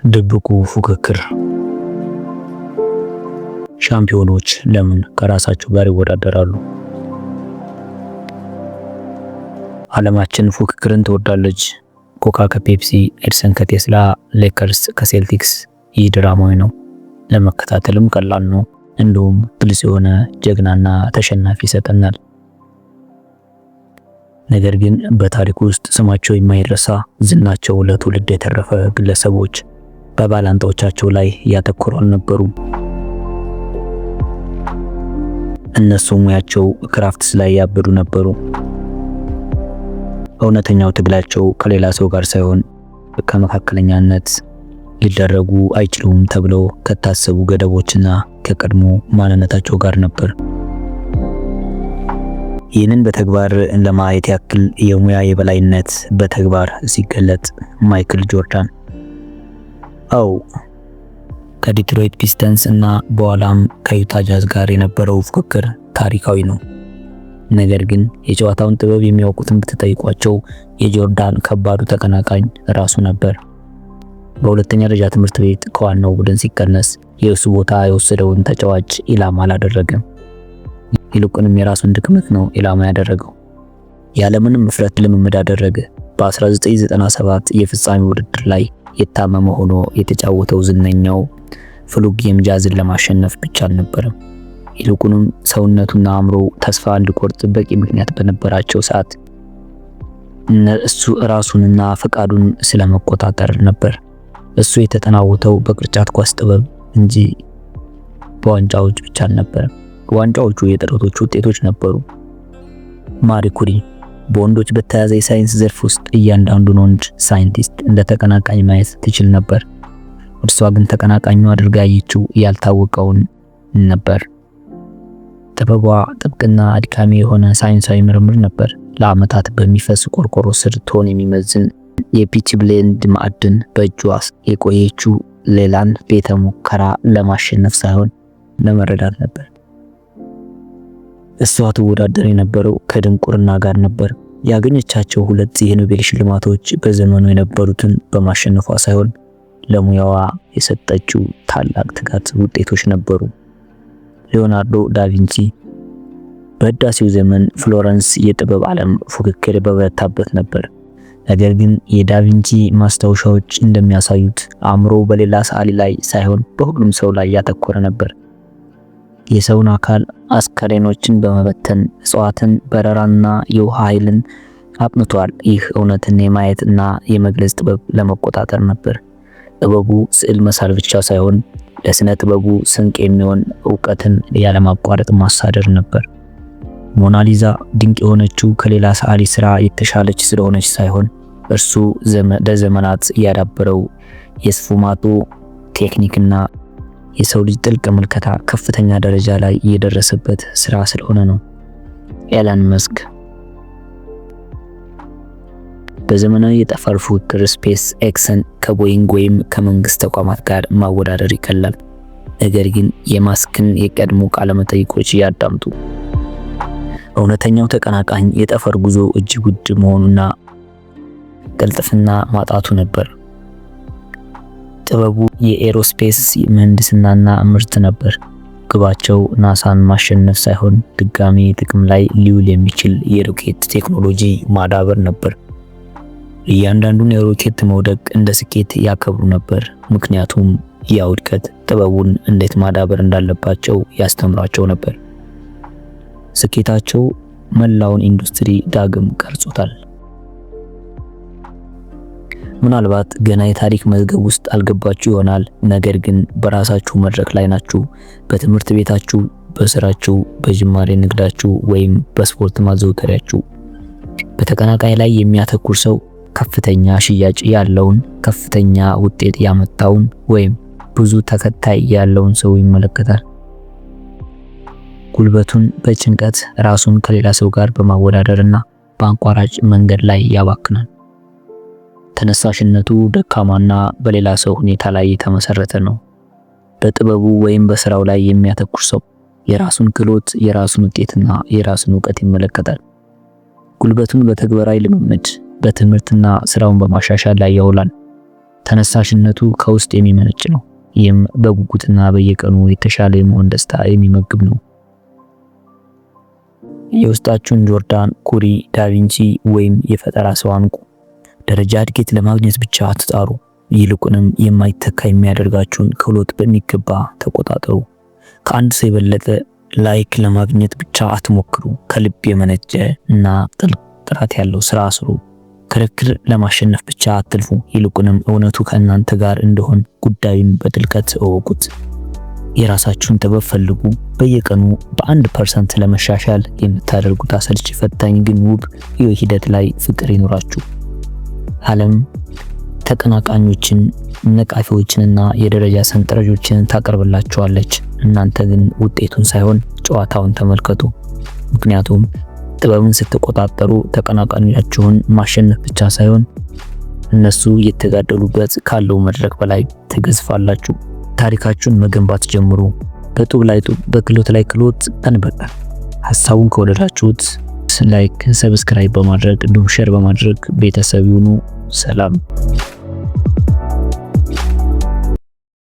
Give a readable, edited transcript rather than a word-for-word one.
ድብቁ ፉክክር። ሻምፒዮኖች ለምን ከራሳቸው ጋር ይወዳደራሉ? ዓለማችን ፉክክርን ትወዳለች። ኮካ ከፔፕሲ፣ ኤዲሰን ከቴስላ፣ ሌከርስ ከሴልቲክስ። ይህ ድራማዊ ነው፣ ለመከታተልም ቀላል ነው። እንዲሁም ግልጽ የሆነ ጀግናና ተሸናፊ ይሰጠናል። ነገር ግን በታሪክ ውስጥ ስማቸው የማይረሳ፣ ዝናቸው ለትውልድ የተረፈ ግለሰቦች በባላንጣዎቻቸው ላይ ያተኮሩ አልነበሩም። እነሱ ሙያቸው crafts ላይ ያበዱ ነበሩ። እውነተኛው ትግላቸው ከሌላ ሰው ጋር ሳይሆን ከመካከለኛነት፣ ሊደረጉ አይችሉም ተብለው ከታሰቡ ገደቦችና ከቀድሞ ማንነታቸው ጋር ነበር። ይህንን በተግባር ለማየት ያክል፣ የሙያ የበላይነት በተግባር ሲገለጥ ማይክል ጆርዳን፣ አው፣ ከዲትሮይት ፒስተንስ እና በኋላም ከዩታ ጃዝ ጋር የነበረው ፉክክር ታሪካዊ ነው። ነገር ግን የጨዋታውን ጥበብ የሚያውቁትን ብትጠይቋቸው የጆርዳን ከባዱ ተቀናቃኝ ራሱ ነበር። በሁለተኛ ደረጃ ትምህርት ቤት ከዋናው ቡድን ሲቀነስ የእሱ ቦታ የወሰደውን ተጫዋች ኢላማ አላደረገም። ይልቁንም የራሱን ድክመት ነው ኢላማ ያደረገው። ያለምንም እፍረት ልምምድ አደረገ። በ1997 የፍጻሜ ውድድር ላይ የታመመ ሆኖ የተጫወተው ዝነኛው flu game ጃዝን ለማሸነፍ ብቻ አልነበረም። ይልቁንም ሰውነቱና አእምሮ ተስፋ እንዲቆርጥ በቂ ምክንያት በነበራቸው ሰዓት እሱ ራሱንና ፈቃዱን ስለመቆጣጠር ነበር። እሱ የተጠናወተው በቅርጫት ኳስ ጥበብ እንጂ በዋንጫዎች ብቻ አልነበረም። ዋንጫዎቹ የጥረቶቹ ውጤቶች ነበሩ። ማሪ ኩሪ በወንዶች በተያዘ የሳይንስ ዘርፍ ውስጥ እያንዳንዱን ወንድ ሳይንቲስት እንደ ተቀናቃኝ ማየት ትችል ነበር። እርሷ ግን ተቀናቃኙ አድርጋ ያየችው ያልታወቀውን ነበር። ጥበቧ ጥብቅና አድካሚ የሆነ ሳይንሳዊ ምርምር ነበር። ለዓመታት በሚፈስ ቆርቆሮ ስር ቶን የሚመዝን የ pitchblende ማዕድን በእጇ የቆየችው ሌላን ቤተ ሙከራ ለማሸነፍ ሳይሆን ለመረዳት ነበር። እሷ ትወዳደር የነበረው ከድንቁርና ጋር ነበር። ያገኘቻቸው ሁለት የኖቤል ሽልማቶች በዘመኑ የነበሩትን በማሸነፏ ሳይሆን ለሙያዋ የሰጠችው ታላቅ ትጋት ውጤቶች ነበሩ። ሊዮናርዶ ዳቪንቺ። በህዳሴው ዘመን ፍሎረንስ የጥበብ ዓለም ፉክክር በበረታበት ነበር። ነገር ግን የዳቪንቺ ማስታወሻዎች እንደሚያሳዩት አእምሮ በሌላ ሰዓሊ ላይ ሳይሆን በሁሉም ሰው ላይ ያተኮረ ነበር። የሰውን አካል፣ አስከሬኖችን በመበተን፣ እጽዋትን፣ በረራና የውሃ ኃይልን አጥንቷል። ይህ እውነትን የማየት እና የመግለጽ ጥበብ ለመቆጣጠር ነበር። ጥበቡ ስዕል መሳል ብቻ ሳይሆን ለስነ ጥበቡ ስንቅ የሚሆን እውቀትን ያለማቋረጥ ማሳደር ነበር። ሞናሊዛ ድንቅ የሆነችው ከሌላ ሰዓሊ ስራ የተሻለች ስለሆነች ሳይሆን እርሱ ለዘመናት ያዳበረው የ sfumato ቴክኒክና የሰው ልጅ ጥልቅ ምልከታ ከፍተኛ ደረጃ ላይ የደረሰበት ስራ ስለሆነ ነው። ኤለን መስክ። በዘመናዊ የጠፈር ፉክክር ስፔስ ኤክስን ከቦይንግ ወይም ከመንግስት ተቋማት ጋር ማወዳደር ይቀላል። ነገር ግን የማስክን የቀድሞ ቃለመጠይቆች ያዳምጡ። እውነተኛው ተቀናቃኝ የጠፈር ጉዞ እጅግ ውድ መሆኑና ቅልጥፍና ማጣቱ ነበር። ጥበቡ የ aerospace ምህንድስናና ምርት ነበር። ግባቸው ናሳን ማሸነፍ ሳይሆን ድጋሚ ጥቅም ላይ ሊውል የሚችል የሮኬት ቴክኖሎጂ ማዳበር ነበር። እያንዳንዱን የሮኬት መውደቅ እንደ ስኬት ያከብሩ ነበር፣ ምክንያቱም ያ ውድቀት ጥበቡን እንዴት ማዳበር እንዳለባቸው ያስተምራቸው ነበር። ስኬታቸው መላውን ኢንዱስትሪ ዳግም ቀርጾታል። ምናልባት ገና የታሪክ መዝገብ ውስጥ አልገባችሁ ይሆናል። ነገር ግን በራሳችሁ መድረክ ላይ ናችሁ። በትምህርት ቤታችሁ፣ በስራችሁ፣ በጅማሬ ንግዳችሁ ወይም በስፖርት ማዘውተሪያችሁ። በተቀናቃኝ ላይ የሚያተኩር ሰው ከፍተኛ ሽያጭ ያለውን፣ ከፍተኛ ውጤት ያመጣውን ወይም ብዙ ተከታይ ያለውን ሰው ይመለከታል። ጉልበቱን በጭንቀት፣ ራሱን ከሌላ ሰው ጋር በማወዳደርና በአቋራጭ መንገድ ላይ ያባክናል። ተነሳሽነቱ ደካማና በሌላ ሰው ሁኔታ ላይ የተመሰረተ ነው። በጥበቡ ወይም በስራው ላይ የሚያተኩር ሰው የራሱን ክህሎት፣ የራሱን ውጤትና የራሱን እውቀት ይመለከታል። ጉልበቱን በተግባራዊ ልምምድ፣ በትምህርትና ስራውን በማሻሻል ላይ ያውላል። ተነሳሽነቱ ከውስጥ የሚመነጭ ነው። ይህም በጉጉትና በየቀኑ የተሻለ የመሆን ደስታ የሚመግብ ነው። የውስጣችሁን ጆርዳን፣ ኩሪ፣ ዳቪንቺ ወይም የፈጠራ ሰው አንቁ። ደረጃ እድገት ለማግኘት ብቻ አትጣሩ። ይልቁንም የማይተካ የሚያደርጋችሁን ክህሎት በሚገባ ተቆጣጠሩ። ከአንድ ሰው የበለጠ like ለማግኘት ብቻ አትሞክሩ። ከልብ የመነጨ እና ጥልቅ ጥራት ያለው ስራ ስሩ። ክርክር ለማሸነፍ ብቻ አትልፉ። ይልቁንም እውነቱ ከእናንተ ጋር እንደሆን ጉዳዩን በጥልቀት እወቁት። የራሳችሁን ጥበብ ፈልጉ። በየቀኑ በ1% ለመሻሻል የምታደርጉት አሰልቺ፣ ፈታኝ ግን ውብ የሂደት ላይ ፍቅር ይኑራችሁ። ዓለም ተቀናቃኞችን፣ ነቃፊዎችንና የደረጃ ሰንጠረዦችን ታቀርብላችኋለች። እናንተ ግን ውጤቱን ሳይሆን ጨዋታውን ተመልከቱ። ምክንያቱም ጥበብን ስትቆጣጠሩ ተቀናቃኞቻችሁን ማሸነፍ ብቻ ሳይሆን እነሱ እየተጋደሉበት ካለው መድረክ በላይ ትገዝፋላችሁ። ታሪካችሁን መገንባት ጀምሩ። በጡብ ላይ ጡብ፣ በክህሎት ላይ ክህሎት ቀን በቀን። ሀሳቡን ከወደዳችሁት like፣ subscribe በማድረግ እንዲሁም share በማድረግ ቤተሰብ ይሁኑ። ሰላም።